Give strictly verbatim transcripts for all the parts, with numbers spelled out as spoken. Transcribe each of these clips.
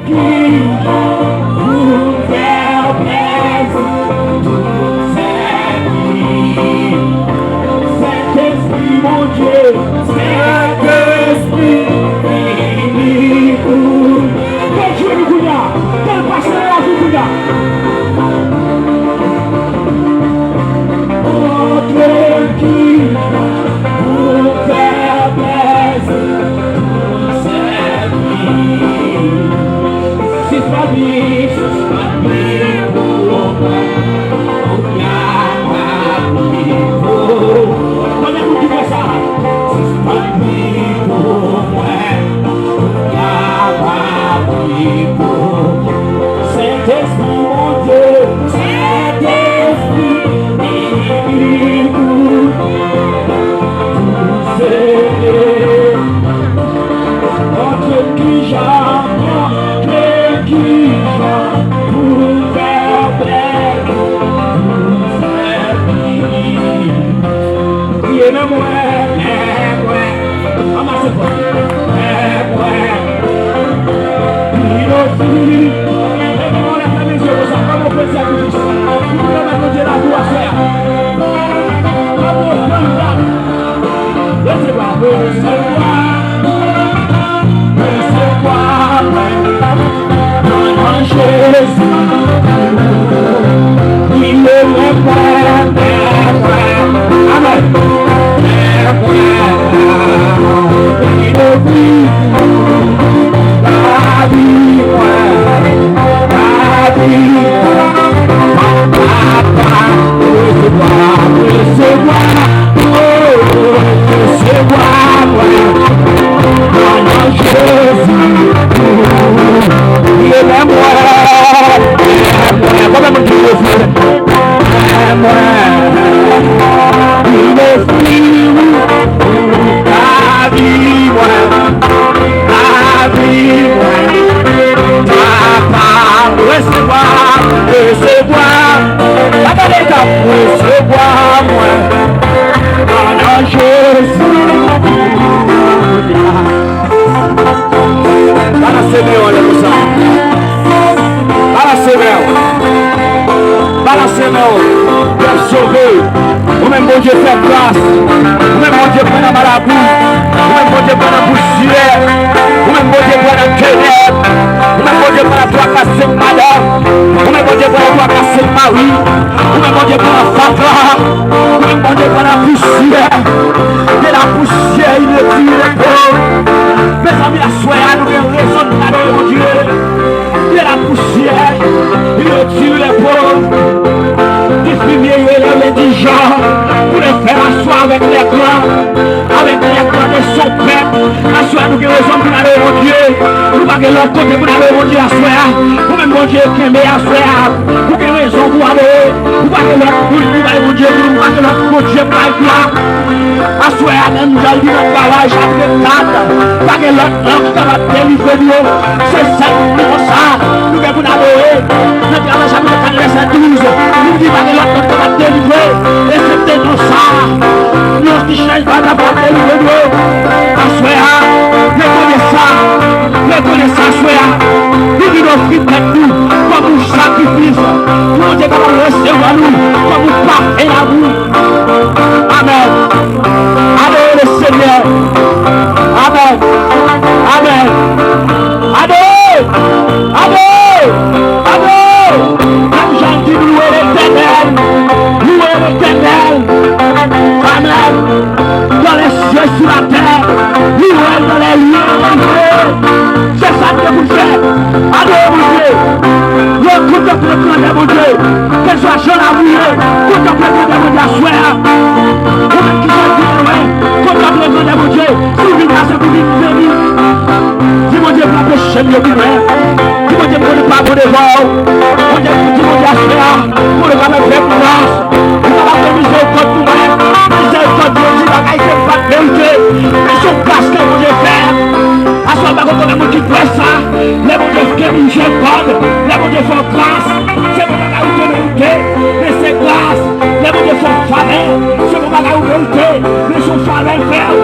Pou fè w plezi, sèvi. Sentespri Bondye, Sentespri, vini pou. Fè l jwe nou kounye a. Fè l pase nan lavi kounye a. Antre ki pou fè plezi, pou sèvi. Sispann viv, sispann viv pou mwen, pou kapab viv pou. Konbyen moun ki kwè sa? Sispann viv pou mwen, pou kapab viv pou. Sentespri Bondye, Sentespri, vini pou. Pou sèvi. Montre m kijan, montre m kijan pou fè w plezi, pou sèvi. Priye nan mwen, nan mwen. Anmase fò. Nan mwen. Vin osi. Leve men w, leve men w konsa, kòm ofrann sakrifis. Pou nou remèt Bondye lavi w aswè a. Kòm ofrann lavi. Resevwa, resevwa, resevwa mwen, nan non Jezi. Li rele mwen, mwen, mwen. Amèn. Mwen, mwen, li rele mwen, lavi mwen, lavi mwen. Papa, resevwa, resevwa. Resevwa mwen, nan non Jezi. Li rele mwen, li rele mwen. Konbyen moun ki reflechi? Li rele mwen, li rele mwen. Lavi mwen, lavi mwen. Papa, resevwa, resevwa. Pa gade etap, resevwa mwen. Nan non Jezi. Balanse men w anlè konsa. Balanse men w. Balanse men w. Pèp sove. Ou menm Bondye fè gras. Ou menm Bondye pran nan malabou. Ou menm Bondye pran nan pousyè. Ou menm Bondye pran nan tenèb. Ou menm Bondye pran nan twa ka senk madanm. Ou menm Bondye pran nan twa ka senk mari. Ou menm Bondye pran nan fatra. Ou menm Bondye pran nan pousyè. De la poussière, il retire les pauvres. Mezanmi, aswè a, nou gen rezon pou n adore Bondye. De la poussière, il retire les pauvres. Dis, Bibye yo rele l endijan pou l fè aswè avèk lè gran, avèk lè gran de son pèp. Aswè a, nou gen rezon pou n adore Bondye. Nou pa gen lòt kote pou n adore Bondye aswè a. Ou menm Bondye kenbe aswè a. Ou gen rezon pou adore. Ou pa gen lòt moun pou bay Bondye glwa. Ou pa gen lòt Bondye pou bay glwa. Aswè a, nan Nouvèl Vèv nan Travay, chapit kat, pa gen lòt non ki kapab delivre nou. Se sèl non sa nou gen pou n adore. Nan Travay, chapit kat, vèsè douz, li di pa gen lòt non ki kapab delivre, eksepte non sa. Non ki chanj pa kapab delivre nou. Aswè a, rekonèt sa. Rekonèt sa aswè a. Nou vin ofri tèt nou kòm yon sakrifis pou Bondye kapab resevwa nou kòm yon pafen labou. Amèn. Adore le Seigneur. Amèn. Amèn. Adore. Adore. Adore. Menm jan l di, louez l'Éternel. Louez l'Éternel. Amèn. Dans les cieux, sur la terre. Louez dans les lieux élevés. Se sa n gen pou n fè. Adore Bondye. Yo, kontanple grandè Bondye. Kèlswa jan labou ye, kontanple grandè Bondye aswè a. Ou menm ki sòti lwen, kontanple grandè Bondye. Si w vin la, se pou vin beni. Di Bondye pran peche m yo pou mwen. Di Bondye m konnen pa bon devan w. Bondye, di Bondye aswè a, pou nou kapab fè gras. Ou kapab fè mizerikòd pou mwen. Mizerikòd yo di bagay ke m pa t merite. Men se yon gras ke Bondye fè. Aswè a, pa gen okenn moun ki kwè sa. Lè Bondye fè mizerikòd, lè Bondye fè w gras, se pa bagay ou te merite, men se gras. Lè Bondye fè w favè, se pa bagay ou merite, men se yon favè l fè w.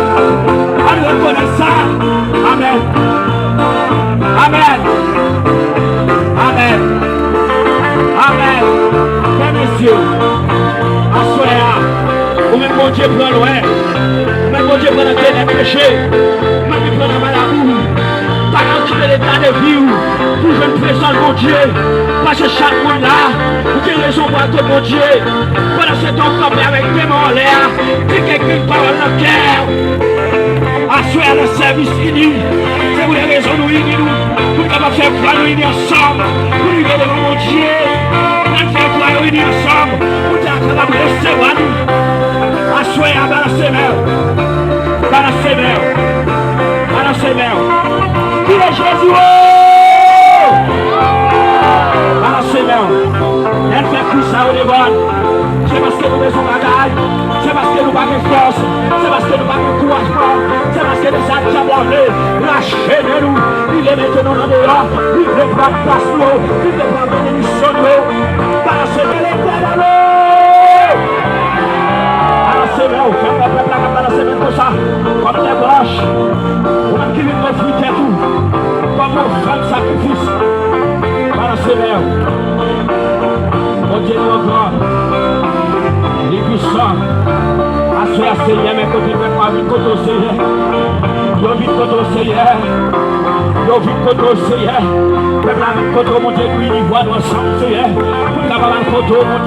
Ann rekonèt sa. Amèn. Amèn. Mesye, aswè a, ou menm Bondye pran lwen, ou menm Bondye pran nan tenèb peche, ou menm li pran nan malabou. Pa kalkile leta de vi w pou jwenn prezans Bondye, paske chak moun la, ou gen rezon pou al kot Bondye. Pandan se tan w kanpe avèk de men anlè a, gen kèk grenn pawòl nan kè w. Aswè a nan sèvis ini, se pou de rezon nou ini nou, pou n kapab fè vwa nou ini ansanm, pou nou rive devan Bondye. N ap fè vwa yo ini ansanm, pou Bondye kapab resevwa nou. Aswè a, balanse men w, balanse men w, balanse men w. Kriye Jezi, o! Balanse men w. Lè n fè kri sa yo devan l, se paske nou bezwen bagay. Se paske nou pa gen fòs, se paske nou pa gen kourajman, se paske se sa dyab la vle rache nan nou. Li vle mete nou nan deyò, li vle pran plas nou, li vle pran benenisyon nou. Balanse men Letènèl, o! Balanse men w, fè pèp la k ap balanse men konsa, kòm de branch, ou menm ki vin ofri tèt ou kòm ofrann sakrifis. Balanse men w. Bondye nou an gran, li pwisan. Aswè a, Senyè, men kote pèp la vin kote w, Senyè. Yo vin kote w, Senyè. Yo vin kote w, Senyè. Pèp la vin kote w, Bondye, nou ini vwa nou ansanm, Senyè, pou n kapab al kote w, Bondye.